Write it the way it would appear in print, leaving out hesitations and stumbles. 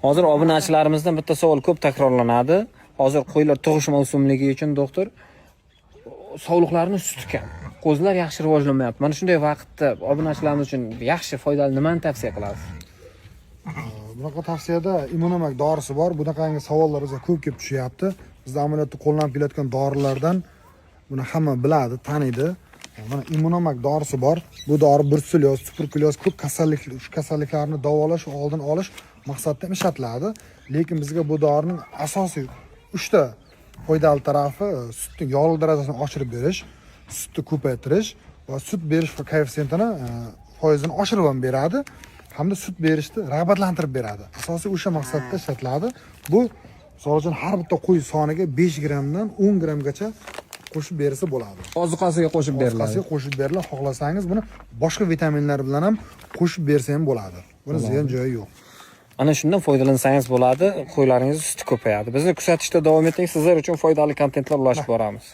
Hozir obunachilarimizdan bitta savol ko'p takrorlanadi. Hozir qo'ylar tug'ish mavsumligi uchun, doktor, sovliqlarni suti kam. Qo'zilar yaxshi rivojlanmayapti. Mana shunday vaqtda obunachilarimiz uchun yaxshi, foydali nimani tavsiya qilasiz? Bunaqa tavsiyada Immunomak dorisi bor. Bunaqangi savollar bizga ko'p kelib tushyapti. Bizda amaliyotda qo'llanib kelayotgan dorilardan buni hamma biladi, taniydi. Mana Immunomak dorisi bor. Bu dori bruselyoz, tuberkulyoz, ko'p kasallik, shu kasalliklarni davolash va oldini olish maqsadida ham ishlatiladi. Lekin bizga bu dorining asosiy uchta foydali tarafi: sutning yog'liq darajasini oshirib berish, sutni ko'paytirish va sut berish koeffitsiyentini, foizini oshirib ham beradi hamda sut berishni rag'batlantirib beradi. Asosiy o'sha maqsadda ishlatiladi. Bu, misol uchun, har bitta qo'y soniga 5 grammdan 10 grammgacha qo'shib bersa bo'ladi. Ozuqasiga qo'shib beriladi. Ozuqasiga qo'shib beriladi. Xohlasangiz, buni boshqa vitaminlar bilan ham qo'shib bersa ham bo'ladi. Buni ziyon joyi yo'q. Ana shundan foydalansangiz bo'ladi, qo'ylaringiz suti ko'payadi. Bizni kuzatishda davom eting. Sizlar uchun foydali kontentlar ulashib boramiz.